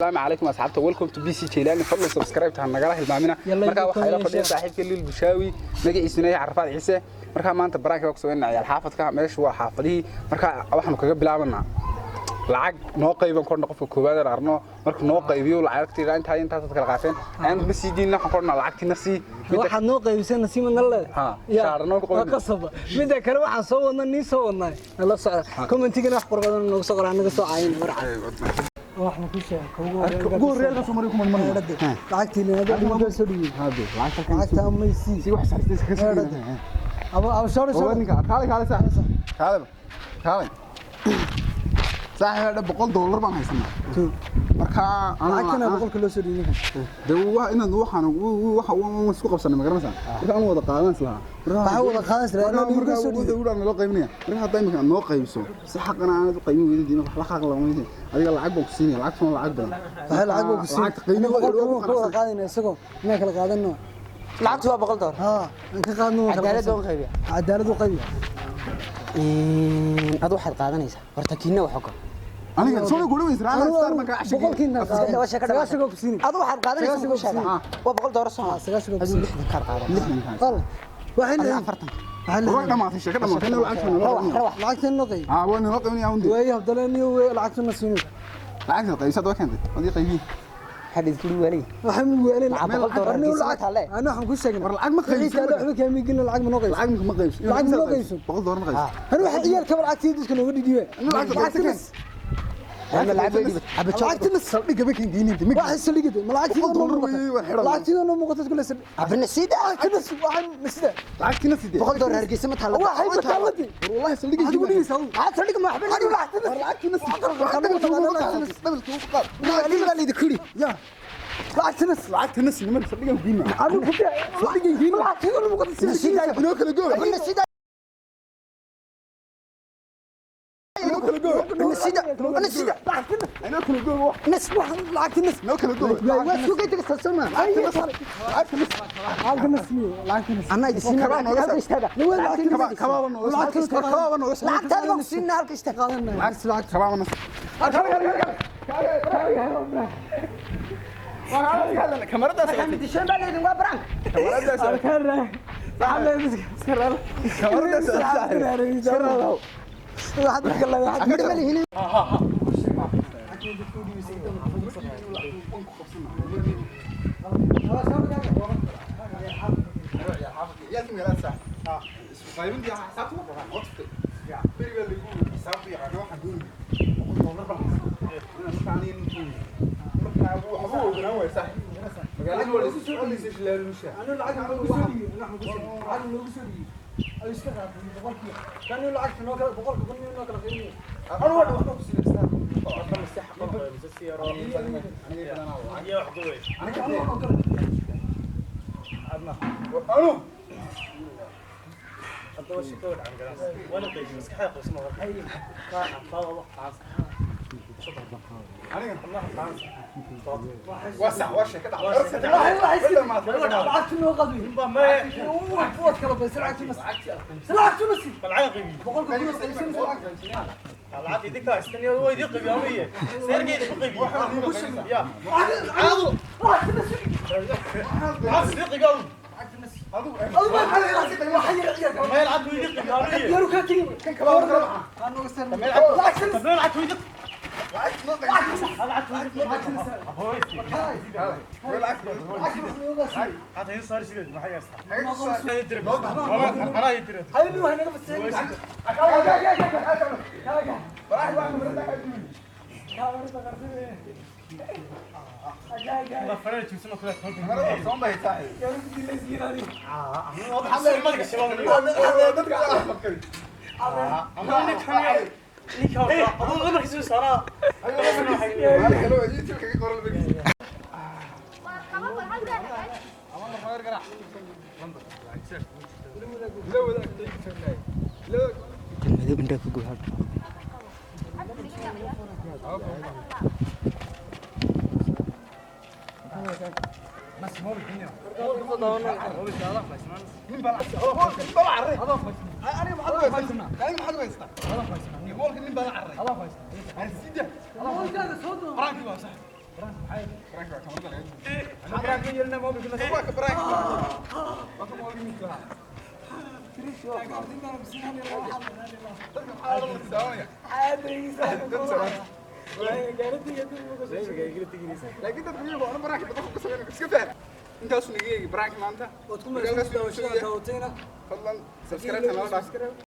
Asalaamu calaykum asxaabta, welcome to BC Jailani. Fadlan subscribe ta nagala hilmaamina. Marka waxaa ila fadhiya saaxiibka Lil Bushaawi, magaciisuna yahay Carafaad Ciise. Marka maanta baraanka baa ku sameynaa ciyaal xaafadka. Meeshu waa xaafadihii. Marka waxaanu kaga bilaabanaa lacag noo qayban korna. Qofka koowaad aan arno markuu noo qaybiyo lacagtii intaa intaas kala qaateen ayaan ma sii diin. Waxaan kornaa lacagtii nafsi. Waxaad noo qaybisay nasiima nala leedahay. Ha, shaarno ku waa qasaba. Midda kale, waxaan soo wadna niin soo wadnaa nala socda. Commentigana wax qurbadan noogu soo qora, anaga soo caayin warca. Waxaan ku sheegay ugu horreeya ka soo maray kuma marno. Lacagtii leedahay dhimanka soo dhigay. Hade lacagta. Lacagta ama si wax saartay iska sii. Aba aba, sorry sorry. Ninka kaale, kaale saaxiib, kaale kaale saaxiib, hadda $100 baan haysanaa. Marka lacagtana boqolka loo soo dhigay ninkan. De waa inaad waxaan waxa waan isku qabsanay, ma garanaysaa? Marka aan wada qaadan islahaa. Waxaa wada qaadan islahaa, marka anaa soo dhigay. Marka naloo qaybinaya. Marka hadda imika noo qaybso si xaqana aanad u qaybin weydid, wax la xaq lama weydid. Adiga lacag baan ku siinaya, lacagtuna lacag badan. Waxay lacag baa ku siin. Lacagta qiimo. Boqolka waan ka wada qaadayna, isagoo inaan kala qaadano. Lacagtu waa $100. Ha, aan ka qaadno, waan kala Cadaalad qaybsanno. baan qaybiya. Cadaalad u qaybiya. Adu waxaad qaadanaysaa horta kiina wax ogo. Aniga soo ku dhaweyn sar star marka. Boqolkiina. Waa sheeko. Sagaashan ku siinay. Adu waxaad qaadanaysaa Sagaashan ku sheega. Waa $100 soo. Sagaashan ku Adu siinay. 60 kaad qaadanaysaa. Qal waxay Adiga leeyihiin 40. Waxay Way leeyihiin. dhamaatay, sheeko dhamaatay, lacagta naloo Rawax. qaybinaya. Rawax. Lacagtan noo qaybi. Ah, waa naloo qaybinaya undi. Way habdaleen iyo way lacagtuna siinay. Lacagta qaybsad waa keentay wadii qaybiin. Waxaad idinku waalay. Waxay mu weelin. Lacag $100 hargeysa ma taalle. Ana waxaan ku sheegnay. War lacag ma qaybsan. Lacag waxba kaama gelin, lacag ma noo qaybsan. Lacag ma qaybsan. Lacag ma qaybsan. $100 ma qaybsan. Ani waxa ciyaal kaba lacagtii dadka nooga dhidhiibe. Lacagta Lacagta nas. Ama lacag bay dhibat xabad. Lacagta nas. Saldhigga ma keendiinin. Waxa saldhigga ma lacagtii Boqol noo dollar muuqata. weeye, waan xidhan. Lacagtii noo muuqata kule saldhig. Abna sida. Lacagta nas waxaan masida. Lacagtina sidee? $100 hargeysa ma taalle. Waxay bataaladii. War wallahi saldhigga. Adigu dhigaysaa. Lacag saldhigga ma waxba. Adigu lacagta nas. War lacagtina sidee? Dhabalka ugu qaad. Waalid baa lidinku yidhi. Ya. Lacagta nas. Lacagtina sidee? Niman saldhigga geynaa. Adigu ku Saldhigga geynaa. Lacagtii noo muuqata. Sida. Inoo kala gooy. Abna sida. Inoo kala gooy. Abna sida. Abna sida. Inoo kala gooy wax. Nas. Waxaan lacagta nas. Inoo kala gooy. Waa suuqa tagaysaa soo ma. Lacagta nas. Lacagta nas miyo lacagta nas. Anaa idin siinaa Kabaa nooga halka saar. istaaga. Kabaaba nooga saar. Kabaaba nooga saar. Lacagtaada baan ku siinaa, halka istaaga. Lacagta lacagta. Kabaaba nas. Kamaradaas. Dishan baa leedin, waa brank. Kamaradaas. Kamaradaas. Waxaad ka leedahay. Midho ma lihin. Ciyaalkii magaalada saaxiib. Isku qaybintii xisaabta ma qabaan, oo tuftay. Berigaa lagu xisaabta yaqaana, waxaan doonayay $100 baan haysan. Inaan markaa aniga nin doonayay. Markaa waxba u ogolaan waaya saaxiib. Magaalada waa la isu soo laalushaa. Anu lacag noogu soo dhigay, anu waxaan ku sheegay lacag noogu soo dhigay ay iska qaatay boqolkiiba kan uu lacagta noo kala boqolka kun noo kala qiimeeyay. Anu waa waxba ku siinaysaa. Aniga badanaa lacag. Aniga anu. Aniga waa sax, waa sheeko dhacday. Lacagta noo qadwi waad kala baysan lacagta nas, lacagta nas boqolka kun qaybsan lacagta. Adigu Adigu waxa yar ciyaar yaru ka tigi kan kabaaba kala baxa. Aan nooga saar lacagta nas. Haynu waxay naga fasixin. Madow indhaha ku gub. Aniga maxaad u haystaa? Goolka nin baa la carray. Aan sii daa. Prank waa kamarada laga duubay. Waa ka prank. Waa ka mobilka midka lahaa. Dadka maxaa loo daawanaya? Dad salaam. Laakiin dadku iyagu ona prank dadku ku sameynaya iska faham. Intaasuu naga eegi prank maanta. Waad ku mahadsantahay daawashada daawatayna. Fadlan subscribe-ta nala dhaaf.